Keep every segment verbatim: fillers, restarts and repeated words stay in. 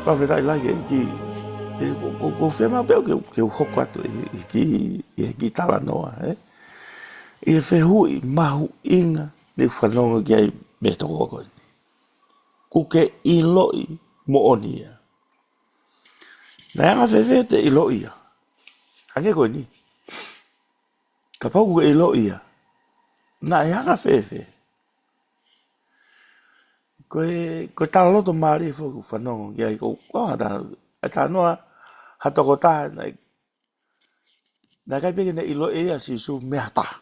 Fakafetaʻi lahi ki he ʻEiki. ʻE, ko, ko, ko fē mau pē ke, ke u hoko atu ʻi, ʻi ki, ʻi he kiʻi talanoa, ē? ʻI he fehuʻi mahuʻinga ne u fanongo ki ai mei he tokoua ko eni. Kuo ke ʻiloʻi moʻoni ia. Naʻe anga fēfē te ʻiloʻi ia? Hangē ko eni. Kapau kuo ke ʻiloʻi ia. Naʻe anga fēfē? Ko e, ko e talaloto mālie foki ʻoku fanongo ki ai ko, ko ha ta, e talanoa ha tokotaha naʻe, naʻe ʻikai pē ke ne ʻiloʻi ʻe ia ʻa Sīsū mei ha taha.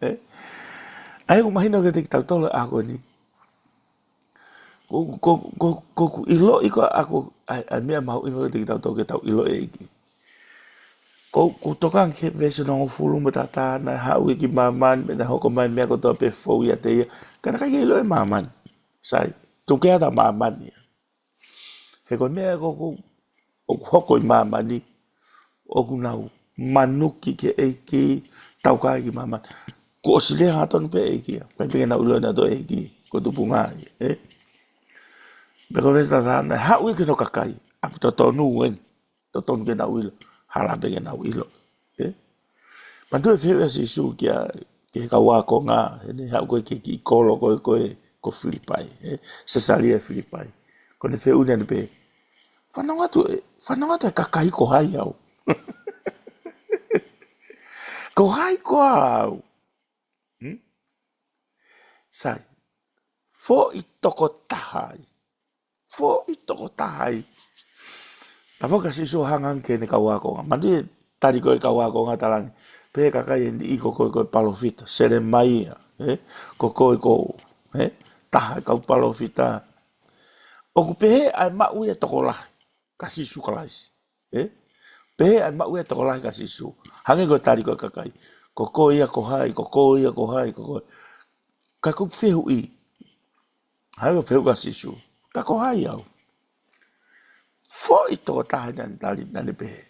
Ē? ʻA ia ʻoku mahino kiate kitautolu ʻa ko eni. Ko, ko, ko, ko, ko ʻiloʻi ko ā ko, ʻa, ʻa e meʻa mahuʻinga kiate kitautolu ke tau ʻiloʻi e ʻEiki. Ko, ko e tokanga ki he veesi hongofulu mo e taha taha naʻe haʻu ia ki māmani, pea naʻe hoko mai e meʻa kotoa pē fou ʻiate ia. Ka naʻe ʻikai ke ʻiloʻi ʻe māmani. Sai, tuku ke ʻata māmani ia. He ko e meʻa ko, ko, ʻoku hoko ʻi māmani, ʻoku nau manuki ki he ʻEiki, taukae ki māmani. Kuo ʻosi lea hangatonu pē ʻEiki ia. ʻIkai pē ke nau ʻilo ʻenautolu e ʻEiki, ko e tupunga ia, ē? Pea ko e veesi taha taha naʻe haʻu ia ki hono kakai, ʻaupito totonu eni. Totonu ke nau ʻilo, hala pē ke nau ʻilo. Ē? Manatuʻi e fehuʻi ʻa Sīsū kia, ki he kau ākonga, heʻene haʻu ko ē ki he kiʻi kolo ko ē, ko ē, ko Filipai, ē? Sesalia Filipai. Ko ʻene fehuʻi naʻá ne pehē, fanongo atu ē, fanongo atu e kakai ko hai au. Ko hai koā au? Hmm? Sai, foʻi tokotaha ai. Foʻi tokotaha ai. Tafoki ʻa Sīsū ʻo hanga ki heʻene kau ākonga. Manatuʻi e tali ko ē e kau ākonga, talaange, pehē e kakai ʻe niʻihi ko koe ko e palōfita, Selemaia, ē? Ko koe ko, ē? Taha e kau palōfita. ʻOku pehē ʻa e maʻu ia e tokolahi kia Sīsū Kalaisi. Ē? Pehē ʻa e maʻu ia e tokolahi kia Sīsū. Hangē ko e tali ko ē e kakai. Ko koe ia ko hai, ko koe ia ko hai, ko koe. Ka ko e fehuʻi. Hangē ko e fehuʻi kia Sīsū. Ka ko hai au? Foʻi tokotaha naʻá ne tali, naʻá ne pehē,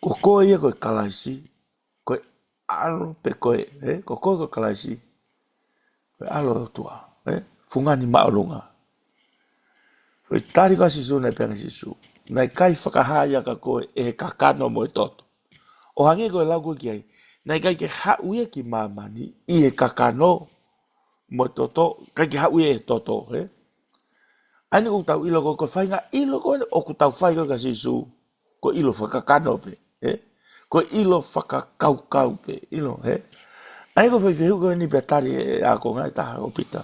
ko koe ia ko e Kalaisi, ko e ʻAlo pē ko ē, ē? Ko koe ko e Kalaisi, ko e ʻAlo ʻo e ʻOtua, ē? Fungani Māʻolunga. Foʻi tali ko ē ʻa Sīsū naʻe pehē ange ʻe Sīsū, naʻe ʻikai fakahā ia kia koe ʻe he kakano mo e toto. ʻO hangē ko e lau ko ē ki ai, naʻe ʻikai ke haʻu ia ki māmani ʻi he kakano mo e toto, ʻikai ke haʻu ia ʻi he toto, ē? ʻA ia ʻoku tau ʻilo ko, ko e faʻahinga ʻilo ko ē ʻoku tau fai ko ē kia Sīsū, ko e ʻilo fakakakano pē, ē? Ko e ʻilo fakakaukau pē, ʻilo, ē? ʻA ia ko e foʻi fehuʻi ko eni pea tali ʻe he ākonga ʻe taha ko Pita,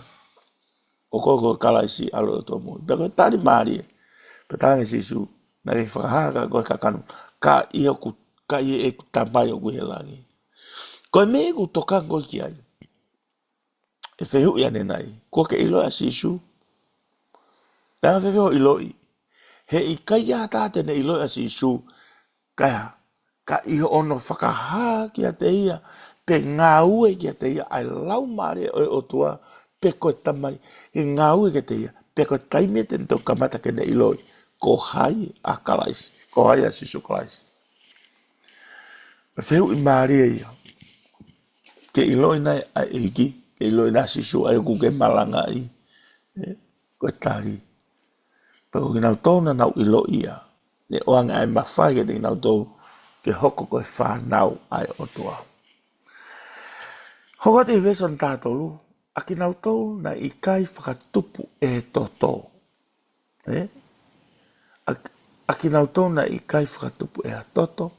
ko koe ko e Kalaisi, ʻAlo ʻo e ʻOtua moʻui. Pea ko e tali mālie. Pea talaange ʻe Sīsū, naʻe ʻikai fakahā kia koe ʻe he kakano, ka ʻi hoku, ka ʻi heʻeku Tamai ʻoku ʻi he langi. Ko e meʻa ʻoku tokanga ko ē ki ai e fehuʻi ʻanenai, kuo ke ʻiloʻi ʻa Sīsū? Naʻe anga fēfē hoʻo ʻiloʻi? He ʻikai ha taha te ne ʻiloʻi ʻa Sīsū, ka, ka ʻi hono fakahā kiate ia, pe ngāue kiate ia ʻa e Laumālie ʻo e ʻOtua, pe ko e Tamai, ke ngāue kiate ia, pe ko e taimi ia te ne toki kamata ke ne ʻiloʻi ko hai ʻa Kalaisi, ko hai ʻa Sīsū Kalaisi. Ko e fehuʻi mālie ia. Ke ʻiloʻi nai ʻa e ʻEiki, ke ʻiloʻi nai ʻa Sīsū ʻa ia ʻoku ke malangaʻi, ē? Ko e tali, pea ko kinautolu naʻa nau ʻiloʻi ia, ne ʻoange ʻa e mafai kiate kinautolu ke hoko ko e fānau ʻa e ʻOtua. Hoko atu ʻi he veesi hono taha tolu, ʻa kinautolu naʻe ʻikai fakatupu ʻe he toto. Ē? ʻA, ʻa kinautolu naʻe ʻikai fakatupu ʻe ha toto,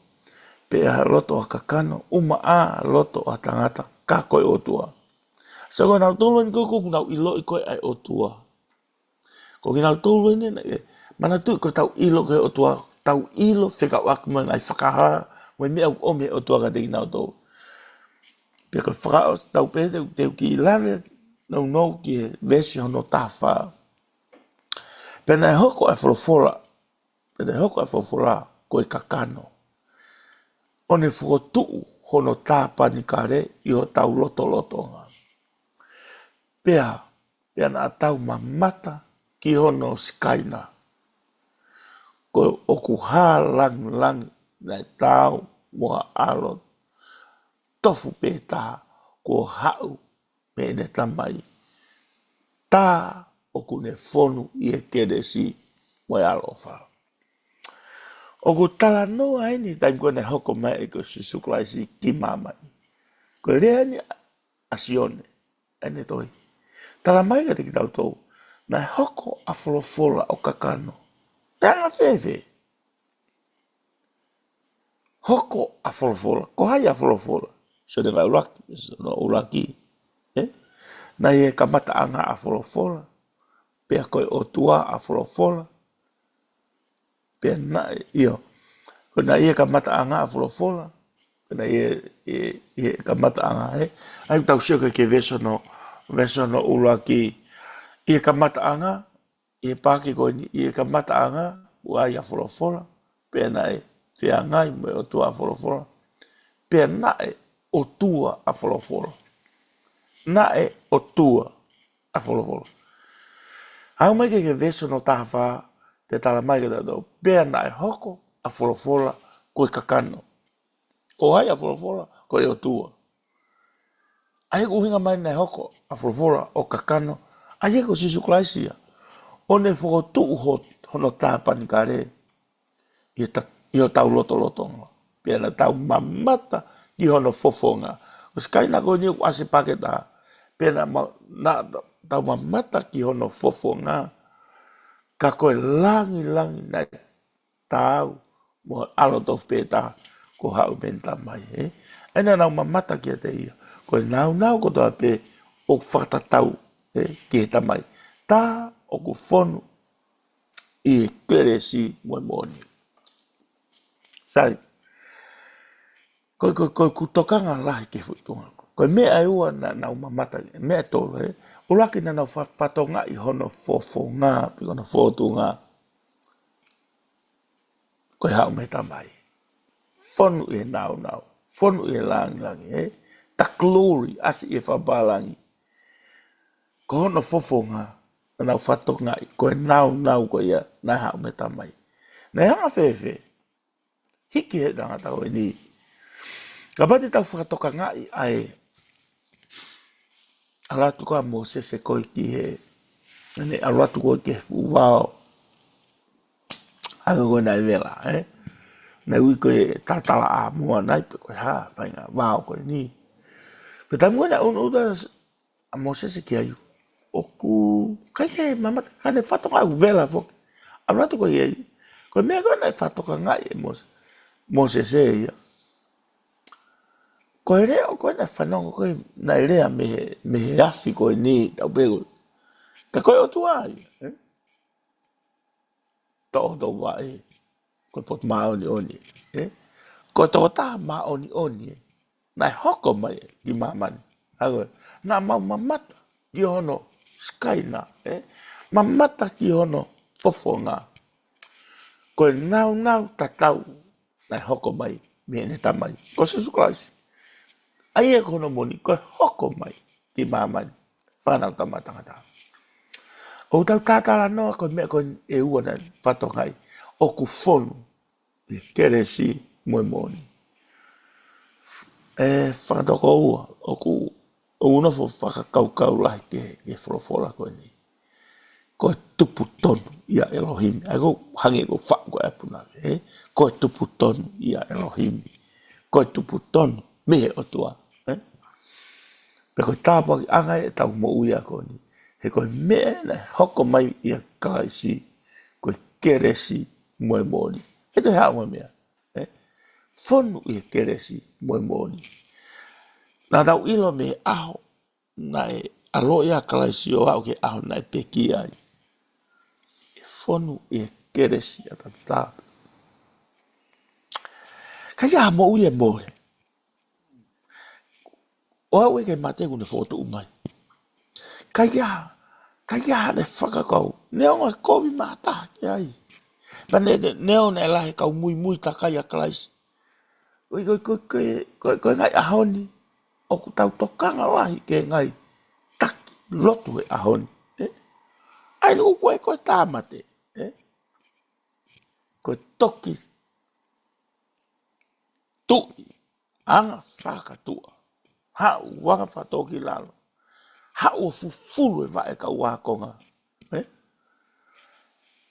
pe ʻe ha loto ʻo ha kakano, ʻumaʻā loto ʻo ha tangata, ka ko e ʻOtua. Sai, ko kinautolu eni ko ē ʻoku nau ʻiloʻi ko ē ʻa e ʻOtua. Ko kinautolu eni naʻe, manatuʻi ko ʻetau ʻilo ko ē ʻa e ʻOtua, tau ʻilo fekauʻaki mo e ngaahi fakahā, mo e meʻa ʻoku ʻomi ʻe he ʻOtua kiate kinautolu. Pea ko e fakaʻosi ʻetau pehē te u, te u kiʻi lave nounou ki he veesi hono taha fā. Pea naʻe hoko ʻa e folofola, pea naʻe hoko ʻa e folofola ko e kakano, ʻo ne fokotuʻu hono tāpanekale ʻi hotau lotolotonga. Pea, pea naʻa tau mamata ki hono Sikaina, ko ʻoku hā langilangi, naʻe taau mo ha ʻAlo tofu pē taha kuo haʻu mei heʻene Tamai. Tā ʻoku ne fonu ʻi he kelesi mo e ʻaloʻofa. ʻOku talanoa ʻeni he taimi ko ē naʻe hoko mai ai ko Sīsū Kalaisi ki māmani. Ko e lea ʻeni ʻa Sione, ʻene tohi. Tala mai kiate kitautolu, naʻe hoko ʻa Folofola ʻo kakano. Naʻe anga fēfē? Hoko ʻa Folofola. Ko hai ʻa Folofola? Sione vahe ʻuluaki, veesi hono ʻuluaki. ʻE? Naʻe ʻi he kamataʻanga ʻa Folofola. Pea ko e ʻOtua ʻa Folofola. Pea naʻe, ʻio. Ko e naʻe ʻi he kamataʻanga ʻa Folofola. Ko e naʻe ʻi he, ʻi he, ʻi he kamataʻanga, ʻe? ʻAi tau sio ki he veesi hono, veesi hono ʻuluaki. ʻI he kamataʻanga, ʻi he paaki ko eni, ʻi he kamataʻanga, ʻoku ʻi ai ʻa Folofola, pea naʻe feangai mo e ʻOtua ʻa Folofola, pea naʻe ʻOtua ʻa Folofola. Naʻe ʻOtua ʻa Folofola. Aʻu mai ki he veesi hono taha fā, pea tala mai kiate kitautolu, pea naʻe hoko ʻa Folofola ko e kakano. Ko hai ʻa Folofola? Ko e ʻOtua. ʻA ia ko e ʻuhinga mai naʻe hoko ʻa Folofola ʻo kakano, ʻa ia ko Sīsū Kalaisi ia. ʻO ne fokotuʻu ho-, hono tāpanekale ʻi he ta-, ʻi hotau lotolotonga. Pea naʻa tau mamata ki hono fofonga. Ko e sikaina ko eni ʻoku ʻasi he paaki ʻe taha. Pea naʻa ma-, naʻa ta-, tau mamata ki hono fofonga. Ka ko e langilangi naʻe taau mo e ʻAlo tofu pē taha kuo haʻu mei he Tamai, ʻe? ʻA ia naʻa nau mamata kiate ia. Ko e nāunau kotoa pē ʻoku fakatatau, ʻe, ki he Tamai. Tā ʻoku fonu ʻi he kelesi mo e moʻoni. Sai. Ko, ko, ko, ko e tokanga lahi ki he foʻi tuʻunga. Ko e meʻa ʻe ua naʻa nau mamata, meʻa ʻe tolu, ʻe? ʻUluaki naʻa nau fa-, fakatokangaʻi hono fofonga, pe ko hono fōtunga. Ko e haʻu mei he Tamai. Fonu ʻi he nāunau. Fonu ʻi he langilangi, ʻe? The glory, ʻasi ʻi he fakapālangi. Ko hono fofonga, naʻa nau fakatokangaʻi, ko e nāunau ko ia, naʻe haʻu mei he Tamai. Naʻe anga fēfē? Hiki he tangata ko eni. Kapau te tau fakatokangaʻi ʻa e ʻalu atu ko ē ʻa Mōsese ko ē ki he, ʻene ʻalu atu ko ē ki he fuʻu vao. ʻA ia ko ē naʻe vela, ʻe? Naʻe ui ko e talatalaʻāmoa nai pe ko e hā, faʻahinga vao ko eni. Pea taimi ko ē naʻe ʻunuʻunu atu ʻa Mōsese ki ai, ʻoku ʻikai ke mamata, ka ne fakatokangaʻi ʻoku vela foki. ʻAlu atu ko ē ki ai. Ko e meʻa ko ē naʻe fakatokangaʻi ʻe Mōse-, Mōsese ia. Ko e leʻo ko ē naʻe fanongo ko ē naʻe lea mei he, mei he afi ko eni, tau pehē ko ē. Ka ko e ʻOtua ia, ʻe? Toʻo, toʻo vaʻe. Ko e potu māʻoniʻoni, ʻe? Ko e tokotaha māʻoniʻoni, ʻe? Naʻe hoko mai ki māmani. ʻA ia ko ē, naʻa mau mamata ki hono sikaina, ʻe? Mamata ki hono fofonga. Ko e nāunau tatau naʻe hoko mai mei heʻene Tamai, ko Sīsū Kalaisi. ʻA ia ko hono moʻoni, ko e hoko mai ki māmani, Fānautama ʻa Tangata. ʻOku tau talanoa ko e meʻa ko ē ʻe ua naʻe fakatokangaʻi, ʻoku fonu ʻi he kelesi mo e moʻoni. ʻE fakatokoua, ʻoku ou nofo fakakaukau lahi ki he, ki he Folofola ko eni. Ko e tupu tonu ʻia ʻElohimi. ʻA ia ko e hangē ko e faʻu ko ē ʻa e punake, ʻe? Ko e tupu tonu ʻia ʻElohimi. Ko e tupu tonu mei he ʻOtua, ʻe? Pea ko e tāpuakiʻanga ʻetau moʻui ko eni. He ko e meʻa naʻe hoko mai ʻia Kalaisi, ko e kelesi mo e moʻoni. ʻE toe haʻu mo e meʻa, ʻe? Fonu ʻi he kelesi mo e moʻoni. Naʻa tau ʻilo mei he ʻaho naʻe ʻaloʻi ai ʻa Kalaisi ʻo aʻu ki he ʻaho naʻe pekia ai. ʻE fonu ʻi he kelesi ʻatautolu. ʻIkai ha moʻui ʻe mole. ʻO aʻu ki he mate kuo ne fokotuʻu mai. ʻIkai ha, ʻikai haʻane fakakaukau. Neongo e kovi mataha ki ai. Pea ne, ne, neongo e lahi e kau muimui takai ʻa Kalaisi. Ko e, ko e, ko e, ko e, ko e, ko e ngaahi ʻaho ni, ʻoku tau tokanga lahi ki he ngaahi taki lotu he ʻaho ni, ʻe? ʻA ia ʻoku ʻikai ko e tāmate, ʻe? Ko e toki tuʻi, anga fakatuʻa, haʻu anga fakatōkilalo, haʻu ʻo fufulu e vaʻe kau ākonga. ē?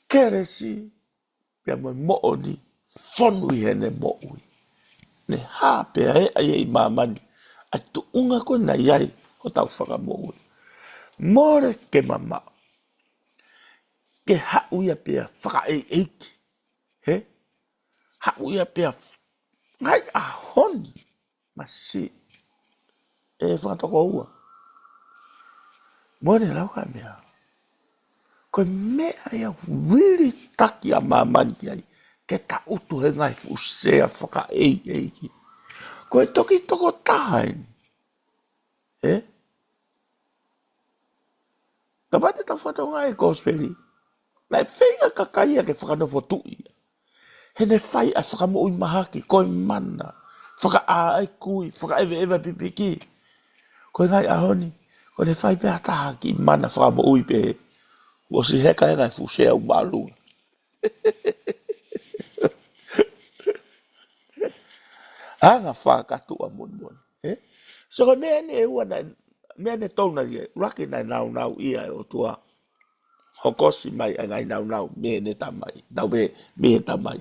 Kelesi, pea mo e moʻoni, fonu ʻi heʻene moʻui. Ne hā pea ʻe ʻai ʻi māmani, ʻa e tuʻunga ko ē naʻe ʻi ai hotau fakamoʻui. Mole ke mamaʻo. Ke haʻu ia pea fakaʻeiʻeiki. Hē? Haʻu ia pea ngaahi ʻaho ni. Masiʻi. ʻE fakatokoua. Mole lau ka meʻa. Ko e meʻa ia vilitaki ʻa māmani ki ai. Ke taʻutu he ngaahi fuʻu sea fakaʻeiʻeiki. Ko e toki tokotaha eni. Ē? Kapau te tau fakatokangaʻi e kosipeli. Naʻe feinga kakai ia ke fakanofo tuʻi ia. He ne fai ʻa e fakamoʻui mahaki, ko e mana. Fakaʻā ʻa e kui, fakaʻeveʻeva pipiki. Ko e ngaahi ʻaho ni, ko ʻene fai pē ha taha ha kiʻi mana fakamoʻui pē. ʻOsi heka he ngaahi fuʻu sea ʻo mālunga. Anga fakatuʻa monimoni. Ē? So ko e meʻa eni ʻe ua naʻe, meʻa eni ʻe tolu naʻe, ʻuluaki naʻe naunau ia ʻe he ʻOtua. Hokosi mai ʻa e ngaahi naunau mei heʻene Tamai. Nau mei, mei he Tamai.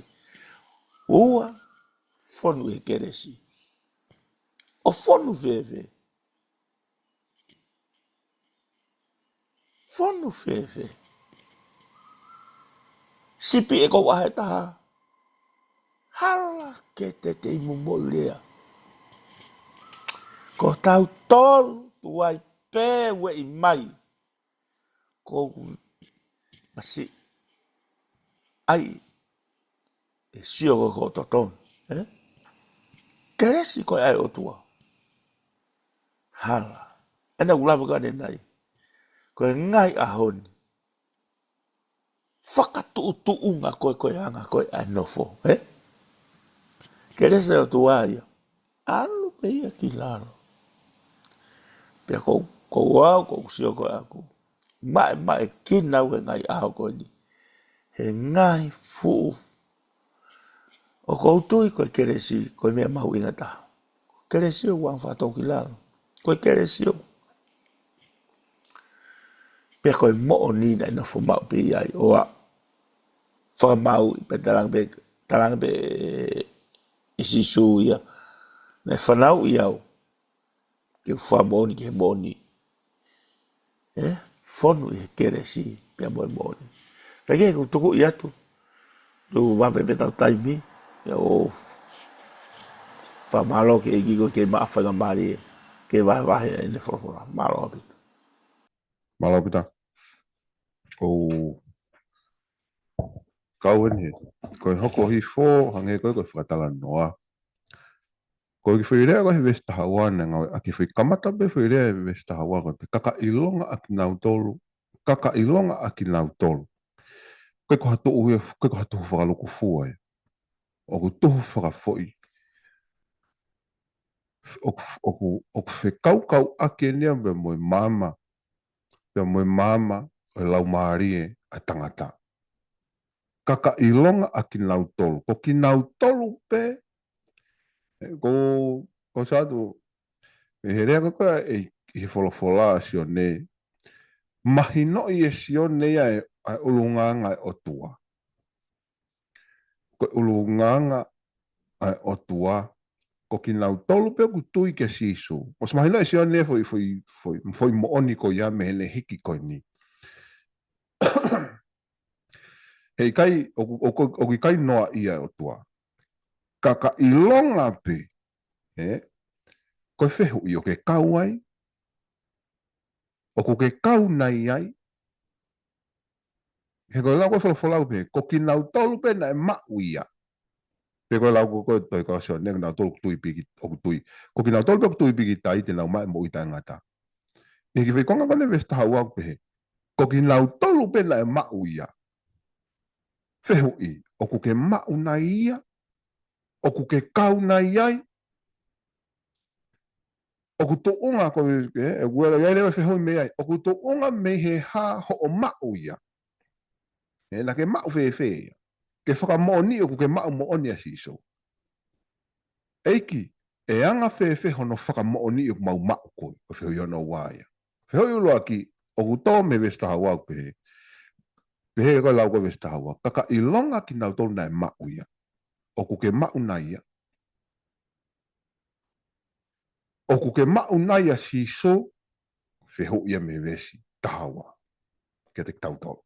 Ua, fonu he kelesi. ʻO fonu fēfē? Fonu fēfē? Sipi ʻe kou ʻahe taha. Hala ke te te imu moʻi lea. Ko tautolu tuai pē ueʻi mai. Ko masiʻi. ʻAi. ʻE sio ko ko totonu. Ē? Kelesi ko e ʻa e ʻOtua. Hala. ʻEna ʻoku lava ka ne nai. Ko e ngaahi ʻaho ni. Fakatuʻutuʻunga ko e, ko e anga ko e ʻa e nofo. Ē? Kelesi ʻa e ʻOtua ia. ʻAlu pē ia ki lalo. Pea kou, kou au, kou sio ko e aku. Maʻe, maʻe kina au he ngaahi ʻaho ko eni. He ngaahi fuʻu ʻOku ou tui ko e kelesi, ko e meʻa mahuʻinga taha. Kelesi ʻoku anga fakatōkilalo. Ko e kelesi ʻoku. Pea ko e moʻoni naʻe nofo maʻu pē ʻi ai. ʻOua. Fakamau, pea talaange pē, talaange pē ʻe Sīsū ia. Naʻe fanauʻi au. Ke u fakamoʻoni ki he moʻoni. Ē? Fonu ʻi he kelesi pea mo e moʻoni. Kae kehe kou tuku atu. Tuku vave pē ʻetau taimi. ʻIo. Fakamālō ki he ʻEiki ko e kei maʻu faingamālie. Ke vahevahe ʻene folofola. Mālō ʻaupito. Mālō ʻaupito. ʻOku kau eni he. Ko e hoko hifo, hangē ko e, ko e fakatalanoa. Ko e kiʻi foʻi lea ko e he veesi taha ua naʻe ngāueʻaki, foʻi kamata pē foʻi lea he veesi taha ua ko e pē kakaʻilonga ʻakinautolu, kakaʻilonga ʻakinautolu. Ko e ko ha tuʻu ia, ko e ko ha tuʻu fakalukufua ia. ʻOku tuʻu fakafoʻi. ʻOku, ʻoku, ʻoku fekaukauʻaki eni ia pea mo e maama, pea mo e maama ʻo e laumālie ʻa e tangata. Kakaʻilonga ʻakinautolu. Ko kinautolu pē, ē, ko, ko satu, ʻe he lea ko ē ʻa e, ʻi he folofola ʻa Sione, mahinoʻi ʻe Sione ia ʻa e, ʻa e ʻulungaanga ʻa e ʻOtua. Ko e ʻulungaanga ʻa e ʻOtua, ko kinautolu pē ʻoku tui kia Sīsū. ʻOsi mahinoʻi ʻe Sione foʻi, foʻi, foʻi, foʻi moʻoni ko ia mei heʻene hiki ko eni. He ʻikai, ʻoku, ʻoku, ʻoku ʻikai noaʻia ʻa e ʻOtua. Kakaʻilonga pē, ē? Ko e fehuʻi ʻoku ke kau ai? ʻOku ke kau nai ai? He ko e lau ko e folofola ʻoku pehē, ko kinautolu pē naʻe maʻu ia. Pe ko e lau ko e, ko e toe kau Sione, kinautolu ʻoku tui piki, ʻoku tui. Ko kinautolu pē ʻoku tui pīkitai te nau maʻu e moʻui taʻengata. ʻI he kiʻi foʻi konga ko eni veesi taha ua ʻoku pehē. Ko kinautolu pē naʻe maʻu ia. Fehuʻi, ʻoku ke maʻu nai ia? ʻOku ke kau nai ai? ʻOku tuʻunga ko e, ē, ʻoku ʻi ai leva e fehuʻi mei ai. ʻOku tuʻunga mei he hā hoʻo maʻu ia? Ē, naʻa ke maʻu fēfē ia? Ke fakamoʻoni ʻoku ke maʻu moʻoni ʻa Sīsū. ʻEiki, ʻe anga fēfē hono fakamoʻoni ʻoku mau maʻu koe? Ko e fehuʻi hono ua ia. Fehuʻi ʻuluaki, ʻoku tō mei he veesi taha ua ʻoku pehē. Pehē ko e lau ko e veesi taha ua, ka ka ʻilonga kinautolu naʻe maʻu ia. ʻOku ke maʻu nai ia? ʻOku ke maʻu nai ʻa Sīsū? Fehuʻi ia mei he veesi taha ua kiate kitautolu.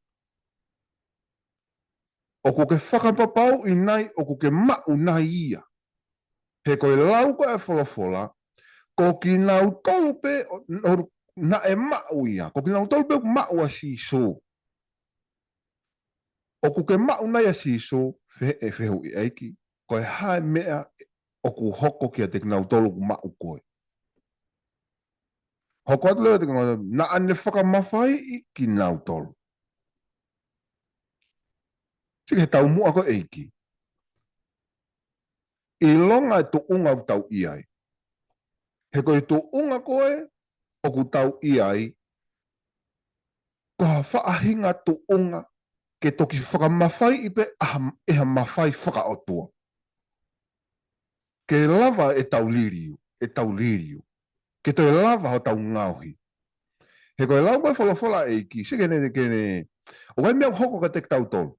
ʻOku ke fakapapauʻi nai ʻoku ke maʻu nai ia? He ko e lau ko e folofola, ko kinautolu pē ʻo, ʻo, naʻe maʻu ia, ko kinautolu pē ʻoku maʻu ʻa Sīsū. ʻOku ke maʻu nai ʻa Sīsū? Fe-, ʻe fehuʻi ʻEiki, ko e hā e meʻa ʻoku hoko kiate kinautolu ʻoku maʻu koe? Hoko atu leva ʻiate kinautolu, naʻa ne fakamafaiʻi kinautolu. Sike he taumuʻa ko e ʻEiki. ʻIlonga e tuʻunga ʻoku tau ʻi ai. He ko e tuʻunga ko ē ʻoku tau ʻi ai, ko ha faʻahinga tuʻunga ke toki fakamafaiʻi pē ʻa ha, ʻe ha mafai fakaʻotua. Ke lava ʻetau liliu, ʻetau liliu. Ke toe lava hotau ngaohi. He ko e lau ko e folofola ʻEiki, sike ne, ke ne, ʻoku ʻi ai e meʻa ʻoku hoko kiate kitautolu.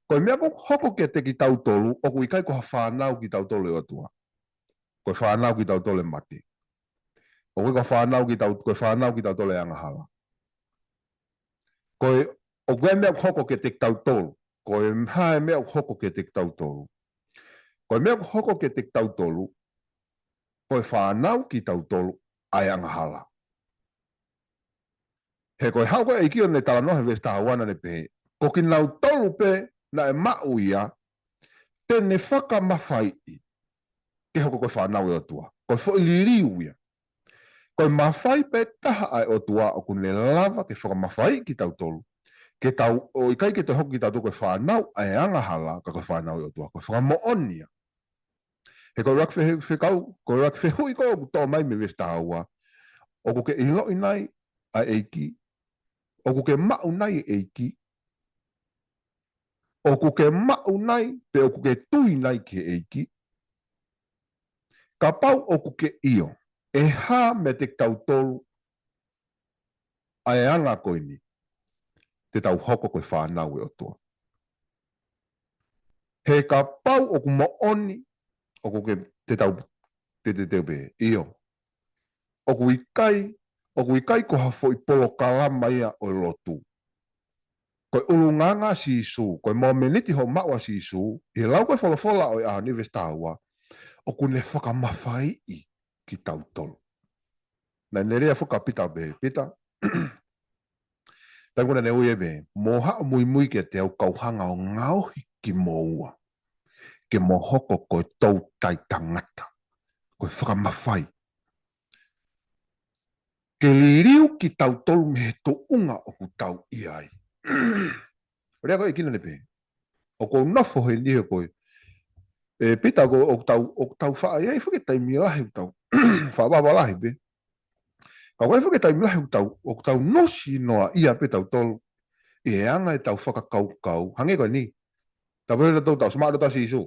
Ko e meʻa ʻoku hoko kiate kitautolu, ʻoku ʻikai ko ha fānau kitautolu ʻo e ʻOtua. Ko e fānau kitautolu ʻo e mate. ʻOku ʻikai ko ha fānau kitau-, ko e fānau kitautolu ʻo e angahala. Ko e, ʻoku ʻi ai e meʻa ʻoku hoko kiate kitautolu. Ko e hā e meʻa ʻoku hoko kiate kitautolu? Ko e meʻa ʻoku hoko kiate kitautolu, ko e fānau kitautolu ʻa e angahala. He ko e haʻu ko e ʻEiki ʻo ne talanoa he veesi taha ua naʻa ne pehē, ko kinautolu pē naʻe maʻu ia, te ne fakamafaiʻi ke hoko ko e fānau ʻo e ʻOtua. Ko e foʻi liliu ia. Ko e mafai pē taha ʻa e ʻOtua ʻoku ne lava ke fakamafaiʻi kitautolu, ke tau, ʻo ʻikai ke toe hoko kitautolu ko e fānau ʻa e angahala, ka ko e fānau ʻo e ʻOtua. Ko e fakamoʻoni ia. He ko e ʻuluaki fe-, fekau, ko e ʻuluaki fehuʻi ko ē ʻoku toʻo mai mei he veesi taha ua, ʻoku ke ʻiloʻi nai ʻa e ʻEiki? ʻOku ke maʻu nai e ʻEiki? ʻOku ke maʻu nai, pe ʻoku ke tui nai ki he ʻEiki? Kapau ʻoku ke ʻio, ʻe hā meiate kitautolu ʻa e anga ko eni, te tau hoko ko e fānau ʻo e ʻOtua? He kapau ʻoku moʻoni, ʻoku ke, te tau, te, te, te pē, ʻio. ʻOku ʻikai, ʻoku ʻikai ko ha foʻi polokalama ia ʻo e lotu. Ko e ʻulungaanga ʻa Sīsū, ko e momeniti hoʻo maʻu ʻa Sīsū, ʻi he lau ko e folofola ʻo e ʻaho ni veesi taha ua, ʻoku ne fakamafaiʻi kitautolu. Naʻa ne lea foki kia Pita pē, Pita, taimi ko ē naʻa ne ui ai pē, mo haʻu muimui kiate au kau hanga ʻo ngaohi kimoua ke mo hoko ko e toutai tangata. Ko e fakamafai. Ke liliu kitautolu mei he tuʻunga ʻoku tau ʻi ai. Lea ko e ʻEiki naʻa ne pehē, ʻoku ou nofo heni he ko e, ʻe Pita, ko ʻoku tau, ʻoku tau faʻa ʻi ai foki e taimi lahi ʻoku tau faʻa vava lahi pē. Ka ʻoku ʻi ai foki e taimi lahi ʻoku tau, ʻoku tau nosi noa ia pē tautolu ʻi he anga ʻetau fakakaukau. Hangē ko eni. Tau pehē tautolu tau ʻosi maʻu ʻa Sīsū.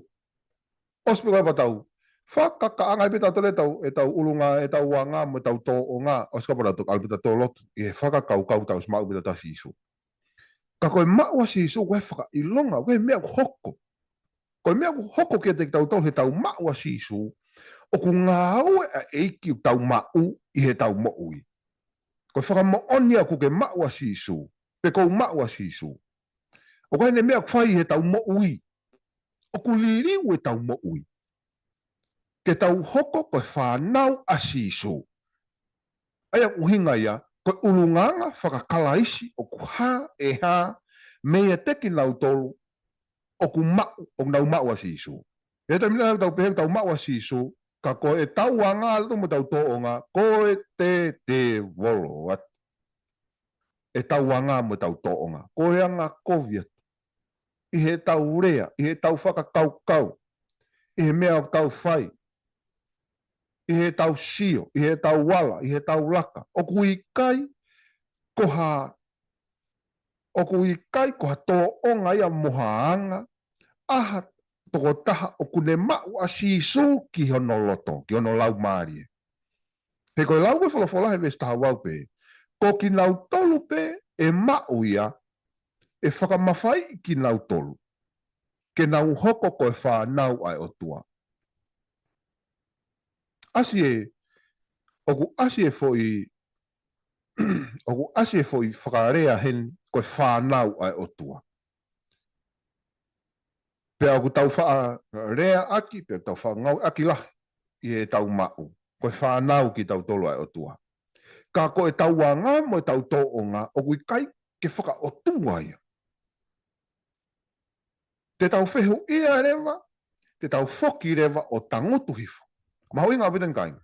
ʻOsi pē ko ia pea tau fakakaʻanga pē tautolu ʻetau, ʻetau ʻulungaanga, ʻetau anga mo ʻetau tōʻonga. ʻOsi ko ia pea tau ʻalu pē tautolu lotu ʻi he fakakaukau tau ʻosi maʻu pē tautolu ʻa Sīsū. Ka ko e maʻu ʻa Sīsū, ko e fakaʻilonga, ko e meʻa ʻoku hoko. Ko e meʻa ʻoku hoko kiate kitautolu heʻetau maʻu ʻa Sīsū, ʻoku ngāue ʻa e ʻEiki ʻoku tau maʻu ʻi heʻetau moʻui. Ko e fakamoʻoni ʻoku ke maʻu ʻa Sīsū, pe ʻoku ou maʻu ʻa Sīsū. ʻOku ʻi ai e meʻa ʻoku fai heʻetau moʻui. ʻOku liliu ʻetau moʻui. Ke tau hoko ko e fānau ʻa Sīsū. ʻA ia ʻoku ʻuhinga ia, ko e ʻulungaanga fakakalaisi ʻoku hā, ʻe hā meiate kinautolu ʻoku maʻu, ʻoku nau maʻu ʻa Sīsū. ʻI he taimi lahi ʻoku tau pehē ʻoku tau maʻu ʻa Sīsū, ka ko ʻetau anga atu mo ʻetau tōʻonga, ko e tētēvolo atu. ʻEtau anga mo ʻetau tōʻonga. Ko e anga kovi atu. ʻI heʻetau lea, ʻi heʻetau fakakaukau, ʻi he meʻa ʻoku tau fai, ʻi heʻetau sio, ʻi heʻetau ala, ʻi heʻetau laka. ʻOku ʻikai ko ha, ʻoku ʻikai ko ha tōʻonga ia mo ha anga ʻa ha tokotaha ʻoku ne maʻu ʻa Sīsū ki hono loto, ki hono laumālie. He ko e lau ko e folofola he veesi taha ua pē, ko kinautolu pē ʻe maʻu ia, ʻe fakamafaiʻi kinautolu ke nau hoko ko e fānau ʻa e ʻOtua. ʻAsi e, ʻoku ʻasi e foʻi, ʻoku ʻasi e foʻi fakalea heni ko e fānau ʻa e ʻOtua. Pea ʻoku tau faʻa leaʻaki, pea tau faʻa ngāueʻaki lahi ʻi heʻetau maʻu ko e fānau kitautolu ʻa e ʻOtua. Ka ko ʻetau anga mo ʻetau tōʻonga ʻoku ʻikai ke fakaʻotua ia. Te tau fehuʻia leva, te tau foki leva ʻo tangutu hifo. Mahuʻinga ʻaupito eni kāinga.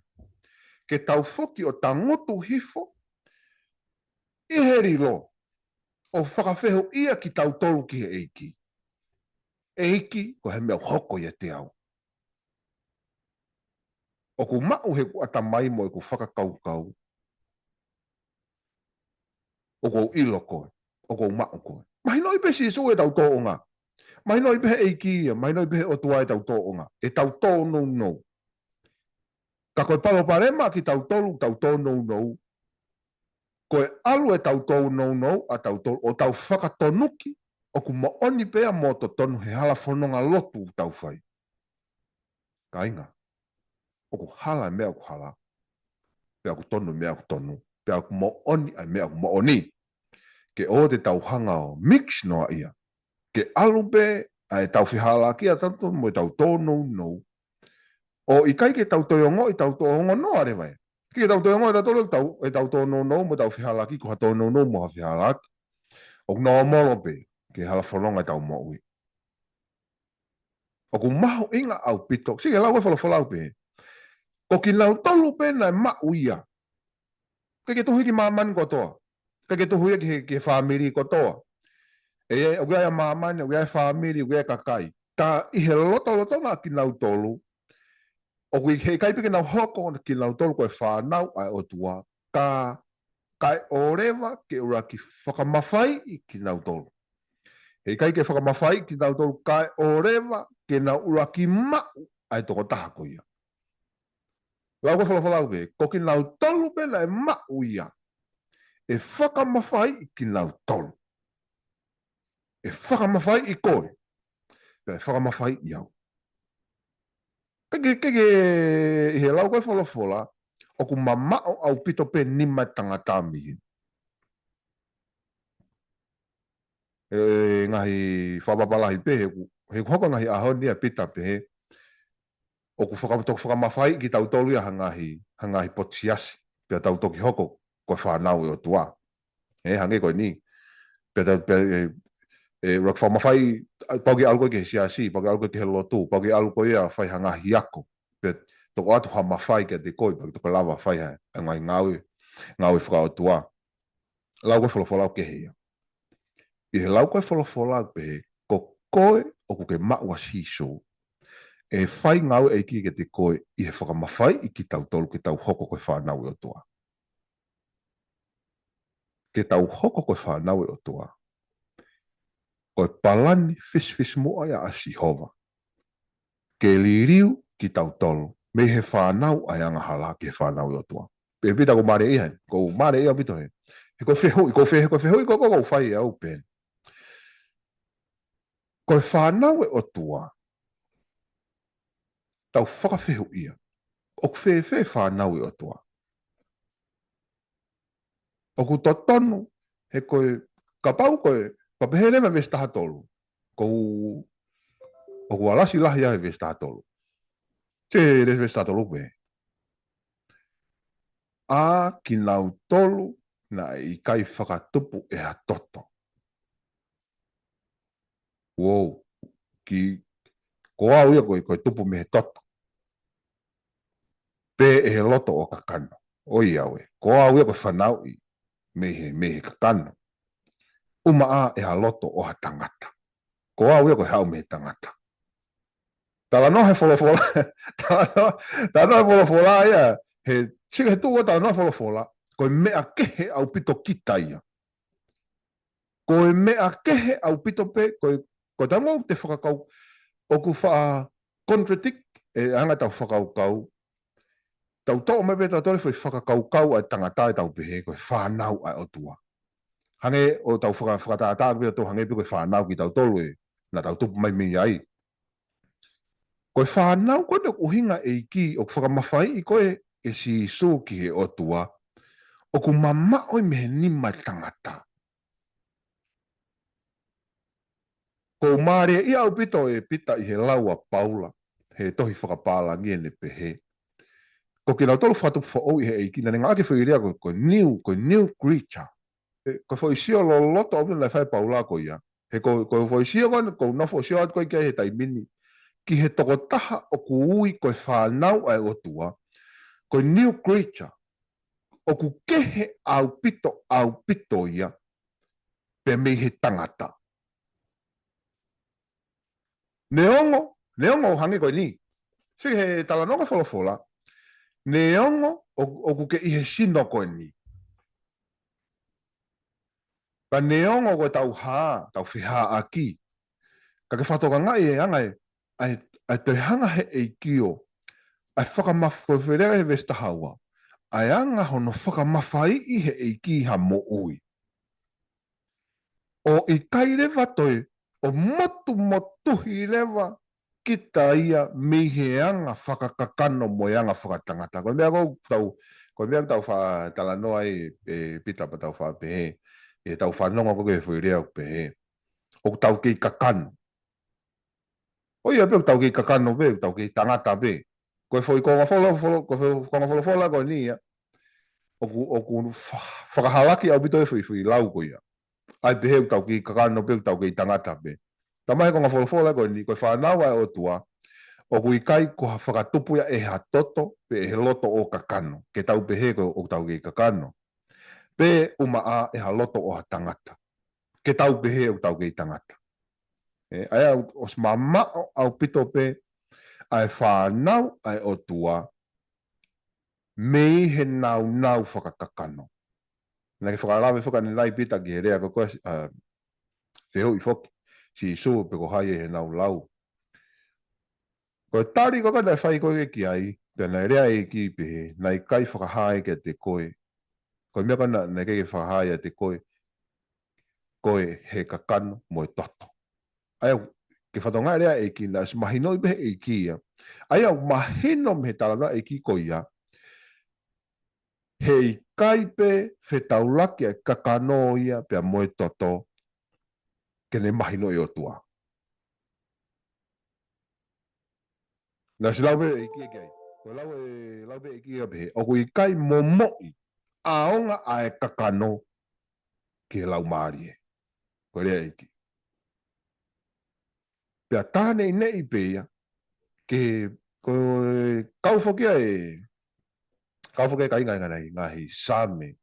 Ke tau foki ʻo tangutu hifo ʻi he lilo ʻo fakafehuʻia kitautolu ki he ʻEiki. ʻEiki, ko e hā e meʻa ʻoku hoko ʻiate au? ʻOku ou maʻu heʻeku ʻatamai mo ʻeku fakakaukau, ʻoku ou ʻilo koe, ʻoku ou maʻu koe. Mahinoʻi pē Sīsū ʻetau tōʻonga. Mahinoʻi pē he ʻEiki ia, mahinoʻi pē he ʻOtua ʻetau tōʻonga, ʻetau tōnounou. Ka ko e palopalema kitautolu, tau tōnounou, ko e ʻalu ʻetau tōnounou ʻatautolu ʻo tau fakatonuki ʻoku moʻoni pea mo totonu he hala fononga lotu ʻoku tau fai. Kāinga, ʻoku hala e meʻa ʻoku hala, pea ʻoku tonu e meʻa ʻoku tonu, pea ʻoku moʻoni ʻa e meʻa ʻoku moʻoni. Ke ʻoua te tau hanga ʻo mix noa ia. Ke ʻalu pē ʻa ʻetau fehālaaki ʻatautolu mo ʻetau tōnounou, ʻo ʻikai ke tau toe ongoʻi ʻetau tō ongo noa leva ē. Ke tau toe ongoʻi ʻatautolu ʻetau, ʻetau tōnounou mo ʻetau fehālaaki ko ha tōnounou mo ha fehālaaki. ʻOku nōmolo pē ki he hala fononga ʻetau moʻui. ʻOku mahuʻinga ʻaupito. Sio ki he lau ko ē folofola ʻoku pehē, ko kinautolu pē naʻe maʻu ia. ʻIkai ke tuhu ia ki māmani kotoa. ʻIkai ke tuhu ia ki he, ki he fāmili kotoa. ʻE, ʻoku ʻi ai ʻa māmani, ʻoku ʻi ai ʻa e fāmili, ʻoku ʻi ai ʻa e kakai. Ka ʻi he lotolotonga kinautolu, ʻoku ʻikai pē ke nau hoko kinautolu ko e fānau ʻa e ʻOtua, ka, kae ʻoua leva ke ʻuluaki fakamafaiʻi kinautolu. Heʻikai ke fakamafaiʻi kinautolu, kae ʻoua leva ke nau ʻuluaki maʻu ʻa e tokotaha ko ia. Lau ko ē folofola ʻoku pehē, ko kinautolu pē naʻe maʻu ia, ʻe fakamafaiʻi kinautolu. ʻE fakamafaiʻi koe, pea ʻe fakamafaiʻi au. Ke, ke, ke, ke, ʻi he lau ko ē folofola, ʻoku mamaʻo ʻaupito pē nima tangata mei heni. ʻE ngaahi fakapapālangi pē, he ʻoku, he ʻoku hoko ngaahi ʻaho ni ʻa Pita pehē, ʻoku faka-, toki fakamafaiʻi kitautolu ia ha ngaahi, ha ngaahi potu siasi, pea tau toki hoko ko e fānau ʻa e ʻOtua. ʻE, hangē ko eni. Pea tau, pea, ʻe, ʻe, ʻuluaki fakamafaiʻi, ʻa, pau ke ʻalu koe ki he siasi, pau ke ʻalu koe ki he lotu, pau ke ʻalu koe ia ʻo fai ha ngaahi ako. Pea toki ʻoatu ha mafai kiate koe, pea toki lava fai ha, ha ngaahi ngāue, ngāue fakaʻotua. Lau ko ē folofola ʻoku kehe ia. ʻI he lau ko ē folofola ʻoku pehē, ko koe ʻoku ke maʻu ʻa Sīsū, ʻe fai ngāue ʻa e ʻEiki kiate koe ʻi he fakamafaiʻi kitautolu ke tau hoko ko e fānau ʻa e ʻOtua. Ke tau hoko ko e fānau ʻa e ʻOtua, ko e palani fisifisimuʻa ia ʻa Sihova ke liliu kitautolu mei he fānau ʻa e angahala ki he fānau ʻa e ʻOtua. Pea Pita ʻoku mālie ia, ʻoku mālie ia ʻaupito he. He ko e fehuʻi, ko e fe-, ko e fehuʻi ko ē ʻoku ou fai ʻe au pē. Ko e fānau ʻa e ʻOtua, tau fakafehuʻia. ʻOku fēfē e fānau ʻa e ʻOtua? ʻOku totonu, he ko e, kapau ko e, pea pehē leva veesi taha tolu. ʻOku, ʻoku ʻalasi lahi ia he veesi taha tolu. Te le veesi taha tolu pē. ʻA kinautolu naʻe ʻikai fakatupu ʻe ha toto. Uou, ki, ko au ia ko e, ko e tupu mei he toto. Pea ʻi he loto ʻo e kakano. ʻOiauē, ko au ia ko e fanauʻi mei he, mei he kakano. ʻUmaʻā ʻe ha loto ʻo ha tangata. Ko au ia ko e haʻu mei he tangata. Talanoa he folofola, talanoa, talanoa he folofola ia, he, sio ki he tuʻu ʻo e talanoa he folofola, ko e meʻa kehe ʻaupito kita ia. Ko e meʻa kehe ʻaupito pē, ko e, ko e taimi ʻoku te fakakau, ʻoku faʻa contradict, ʻe anga ʻetau fakakaukau, tau toʻo mai pē tautolu e foʻi fakakaukau ʻa e tangata ʻe tau pehē, ko e fānau ʻa e ʻOtua. Hangē ʻoku tau faka-, fakatātā pē ʻo tau hangē pē ko e fānau kitautolu ē, naʻa tau tupu mai mei ai. Ko e fānau ko ē ʻoku ʻuhinga ʻEiki ʻoku fakamafaiʻi ko ē ʻe Sīsū ki he ʻOtua, ʻoku mamaʻo ia mei he nima ʻo e tangata. ʻOku mālieʻia ʻaupito ʻe Pita ʻi he lau ʻa Paula, he tohi fakapālangi ʻene pehē, ko kinautolu fakatupu foʻou ʻi he ʻEiki, naʻa ne ngāueʻaki e foʻi lea ko, ko e new, ko e new creature. ʻE, ko e foʻi sio loloto ʻaupito naʻe fai ʻe Paula ko ia. He ko, ko e foʻi sio ko ē, ko e nofo sio atu ko ē ki ai he taimi ni, ki he tokotaha ʻoku ui ko e fānau ʻa e ʻOtua, ko e new creature, ʻoku kehe ʻaupito, ʻaupito ia, pē mei he tangata. Neongo, neongo ʻo hangē ko eni. Sio ki he talanoa ʻa e folofola. Neongo ʻo, ʻoku ke ʻi he sino ko eni. Ka neongo ko e tau hā, tau fehāʻaki. Ka ke fakatokangaʻi e anga e, ʻa e, ʻa e toe hanga he ʻEiki ʻo, ʻa e fakamaf-, ko e foʻi lea he veesi taha ua. ʻA e anga hono fakamafaiʻi he ʻEiki ha moʻui. ʻO ʻikai leva toe, ʻo motumotuhi leva kita ia mei he anga fakakakano mo e anga fakatangata. Ko e meʻa ʻoku tau, ko e meʻa ʻoku tau faʻa talanoa ai ʻe Pita pea tau faʻa pehē, ʻi heʻetau fanongo ko ē ki he foʻi lea ʻoku pehē, ʻoku tau kei kakano. ʻO ia pē ʻoku tau kei kakano pē, ʻoku tau kei tangata pē. Ko e foʻi konga folo-, folo-, ko e foʻi konga folofola ko eni ia. ʻOku, ʻoku fa-, fakahalaki ʻaupito e foʻi, foʻi lau ko ia. ʻA e pehē ʻoku tau kei kakano pē, ʻoku tau kei tangata pē. Talamai he konga folofola ko eni, ko e fānau ʻa e ʻOtua, ʻoku ʻikai ko ha fakatupu ia ʻe ha toto, pe ʻe he loto ʻo kakano. Ke tau pehē ko ʻoku tau kei kakano. Pe ʻumaʻā ʻe ha loto ʻo ha tangata. Ke tau pehē ʻoku tau kei tangata. ʻE, ʻa ia ʻoku ʻosi mamaʻo ʻaupito pē ʻa e fānau ʻa e ʻOtua mei he naunau fakakakano. Naʻa ke fakalave fakaʻanenai Pita ki he lea ko ē, ʻa, fehuʻi foki Sīsū pe ko hai ʻi heʻenau lau. Ko e tali ko ē naʻe fai ko ē ki ai, pea naʻe lea ʻEiki pehē, naʻe ʻikai fakahā ia kiate koe. Ko e meʻa ko ē naʻe, naʻe ʻikai ke fakahā ia kiate koe, ko e he kakano mo e toto. ʻA ia, ke fakatokangaʻi e lea ʻEiki naʻe ʻosi mahinoʻi pē ʻe he ʻEiki ia. ʻA ia, ʻoku mahino mei he talanoa ʻEiki ko ia, he ʻikai pē fetaulaki ʻa e kakano ia pea mo e toto, ke ne mahinoʻi e ʻOtua. Naʻe ʻosi lau pē ʻEiki ia ki ai. Ko e lau e, lau pē ʻEiki ia pehē, ʻoku ʻikai momoʻi ʻaonga ʻa e kakano ki he laumālie. Ko e lea ʻEiki. Pea tā neʻineʻi pē ia, ke, ko e kau foki ʻa e, kau foki ʻa e kāinga ngaahi, ngaahi Saame,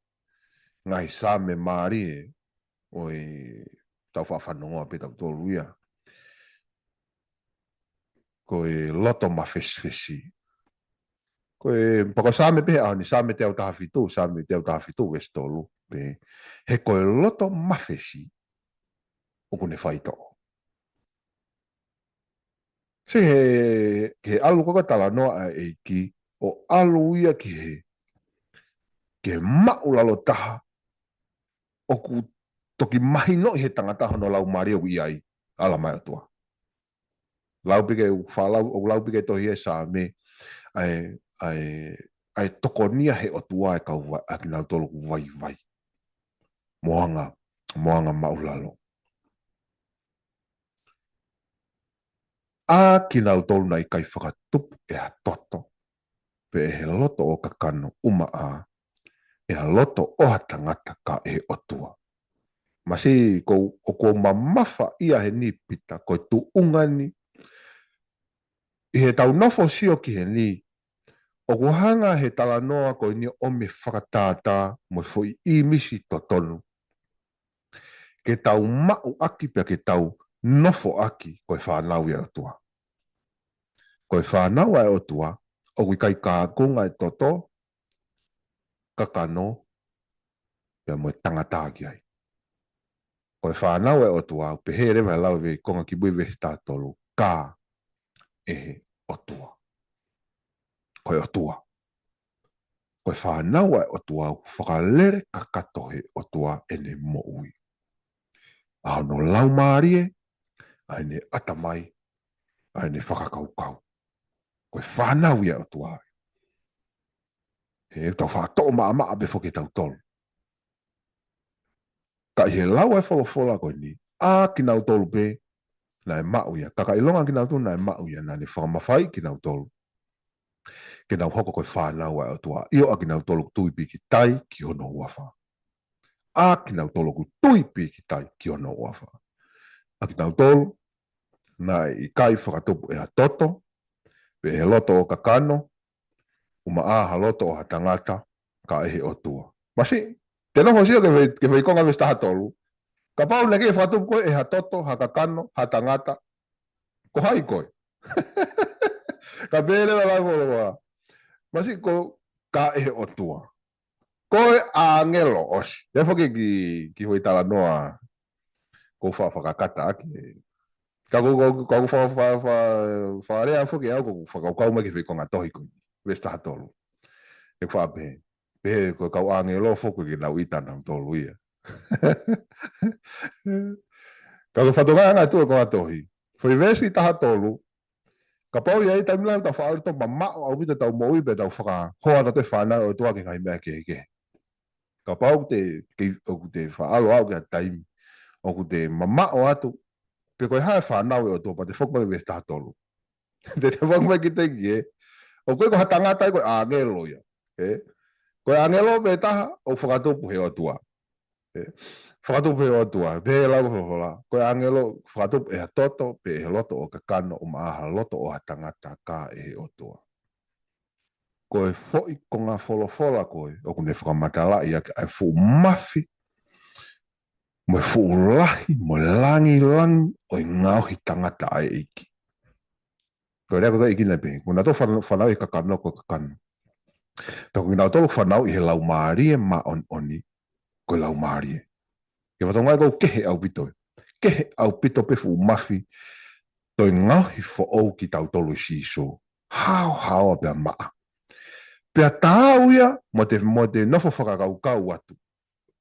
ngaahi Saame mālie, ʻo e tau faʻa fanongoa pē tautolu ia. Ko e loto mafesifesi. Ko e, pea ko e Saame pē he ʻaho ni, Saame teau taha fitu, Saame teau taha fitu, veesi tolu, pē. He ko e loto mafesi, ʻoku ne faitoʻo. Sio he, he ʻalu ko ē ʻa e talanoa ʻa e ʻEiki, ʻo ʻalu ia ki he, ki he māʻulalo taha, ʻoku toki mahinoʻi he tangata hono laumālie ʻoku ʻi ai, ʻa e ʻAlo ʻo e ʻOtua. Lau pē ke u faʻa lau, ʻoku lau pē ke tohi e Saame, ʻa e, ʻa e, ʻa e tokonia he ʻOtua ʻa e kau va-, ʻa kinautolu ʻoku vaivai. Mo anga, mo anga māʻulalo. ʻA kinautolu naʻe ʻikai fakatupu ʻe ha toto, pe ʻe he loto ʻo kakano ʻumaʻā, ʻe ha loto ʻo ha tangata ka ʻe he ʻOtua. Masiʻi ko, ʻoku ou mamafa ia heni Pita, ko e tuʻunga ni, ʻi heʻetau nofo sio ki heni, ʻoku hanga he talanoa ko eni ʻo ʻomi e fakatātā mo e foʻi ʻīmisi totonu. Ke tau maʻu ʻaki pea ke tau nofo ʻaki ko e fānau ia ʻa e ʻOtua. Ko e fānau ʻa e ʻOtua, ʻoku ʻikai kākunga e toto, kakano, pea mo e tangata ki ai. Ko e fānau ʻa e ʻOtua, ʻoku pehē leva he lau ʻe he konga kimui veesi taha tolu, ka ʻe he ʻOtua. Ko e ʻOtua. Ko e fānau ʻa e ʻOtua ʻoku fakalele kakato he ʻOtua ʻene moʻui. ʻA hono laumālie, ʻa ʻene ʻatamai, ʻa ʻene fakakaukau. Ko e fānau ia ʻa e ʻOtua. He tau faʻa toʻo maʻamaʻa pē foki ʻe tautolu. Ka ʻi he lau ʻa e folofola ko eni, ʻa kinautolu pē naʻe maʻu ia. Ka ka ʻilonga kinautolu naʻe maʻu ia, naʻa ne fakamafaiʻi kinautolu ke nau hoko ko e fānau ʻa e ʻOtua. ʻIo, ʻa kinautolu ʻoku tui pīkitai ki hono huafa. ʻA kinautolu ʻoku tui pīkitai ki hono huafa. ʻA kinautolu naʻe ʻikai fakatupu ʻe ha toto, pe ʻe he loto ʻo e kakano, ʻumaʻā ha loto ʻo ha tangata, ka ʻe he ʻOtua. Masiʻi, te nofo ʻo sio ki he fei-, ki he feikonga veesi taha tolu. Kapau naʻe ʻikai fakatupu koe ʻe ha toto, ha kakano, ha tangata, ko hai koe? Ka pehē leva lau folofola. Masiʻi, ko ka ʻe he ʻOtua. Ko e ʻāngelo ʻosi. ʻE foki ki, ki he talanoa ʻoku ou faʻa fakakata ʻaki. Ka ʻoku, ʻoku, ʻoku ou fa-, fa-, fa-, fakalea foki au ʻoku ou fakakaukau mai ki he feikonga tohi ko eni. Veesi taha tolu. ʻE faʻa pehē. Pehē ko e kau ʻāngelo foki ke nau ʻita nautolu ia. Ka ko e fatongia ʻa e ngaahi tuʻu ʻo e konga tohi. Foʻi veesi taha tolu, kapau ʻe ʻi ai e taimi lahi ʻoku tau faʻa ʻalu ʻo mamaʻo ʻaupito ʻetau moʻui pea tau fakahoa nautolu ko e fānau ʻa e ʻOtua ki he ngaahi meʻa kehekehe. Kapau ʻoku te, ke, ʻoku te faʻa ʻalu ʻo aʻu ki ha taimi ʻoku te mamaʻo atu pe ko e hā e fānau ʻa e ʻOtua, pea te foki mai ki he veesi taha tolu. Te te foki mai ki he teki, ē. ʻOku ʻikai ko ha tangata ia, ko e ʻāngelo ia. Ē? Ko e ʻāngelo pē taha ʻoku fakatupu ʻe he ʻOtua. Ē? Fakatupu ʻe he ʻOtua. Pehē lau folofola. Ko e ʻāngelo fakatupu ʻe ha toto, pe ʻe he loto ʻo e kakano, ʻumaʻā ha loto ʻo ha tangata, ka ʻe he ʻOtua. Ko e foʻi konga folofola ko ē ʻoku ne fakamatalaʻi ʻaki ʻa e fuʻu mafi, mo e fuʻu lahi, mo e langilangi ʻo e ngaohi tangata ʻa e ʻEiki. Ko e lea ko ē ʻa e ʻEiki naʻe pehē, ko nautolu fānau, fānau ʻi he kakano ko e kakano. Pea ko kinautolu fānau ʻi he Laumālie Māʻoniʻoni ko e laumālie. Ke fatongia ko ē ʻoku kehe ʻaupito ē. Kehe ʻaupito pē fuʻu mafi toe ngaohi foʻou kitautolu ʻe Sīsū. Haohaoa pea maʻa. Pea taau ia mo te, mo te nofo fakakaukau atu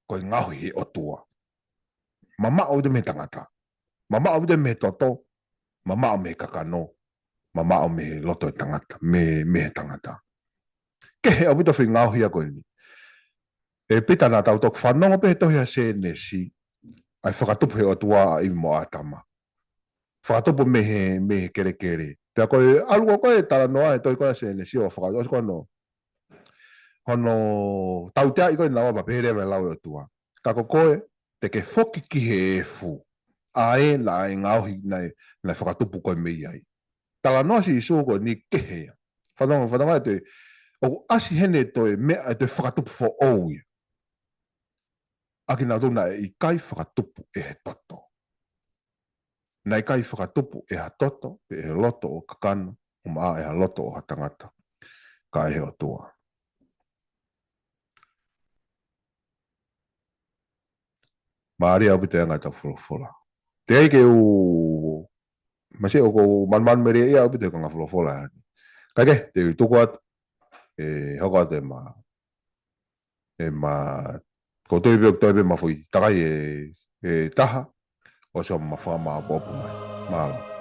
ko e ngaohi ʻe he ʻOtua. Mamaʻo ʻaupito mei he tangata. Mamaʻo ʻaupito mei he toto. Mamaʻo mei he kakano. Mamaʻo mei he loto ʻo e tangata. Mei, mei he tangata. Kehe ʻaupito foʻi ngaohi ia ko eni. ʻE Pita, naʻa tau toki fanongo pē he tohi ʻa Sēnesi, ʻa e fakatupu ʻe he ʻOtua ʻa ʻIvi mo ʻĀtama. Fakatupu mei he, mei he kelekele. Pea ko e ʻalu ko ē ʻo talanoa he tohi ko ē ʻa Sēnesi ʻo faka-, ʻosi ko hono, hono tauteaʻi ko ē naua pea pehē leva e lau ʻa e ʻOtua. Ka ko koe, te ke foki ki he efu. ʻA ē naʻe ngaohi, naʻe, naʻe fakatupu koe mei ai. Talanoa ʻa Sīsū ko eni kehe ia. Fanongo, fanongo ʻa e toe, ʻoku ʻasi heni e toe meʻa, e toe fakatupu foʻou ia. ʻA kinautolu naʻe ʻikai fakatupu ʻe he toto. Naʻe ʻikai fakatupu ʻe ha toto, pe ʻe he loto ʻo e kakano, ʻumaʻā ʻe ha loto ʻo ha tangata, ka ʻe he ʻOtua. Mālie ʻaupito e anga ʻetau folofola. Teʻeki ke u, masiʻi ʻoku ou manumanumelie ia ʻaupito he konga folofola ʻa eni. Kae kehe, te u tuku atu, ʻe hoko atu ʻema, ʻema, ko e toe pē, toe pē ʻema foʻi takai ʻe, ʻe taha, ʻosi ʻema fakamāʻopoʻopo mai. Mālō.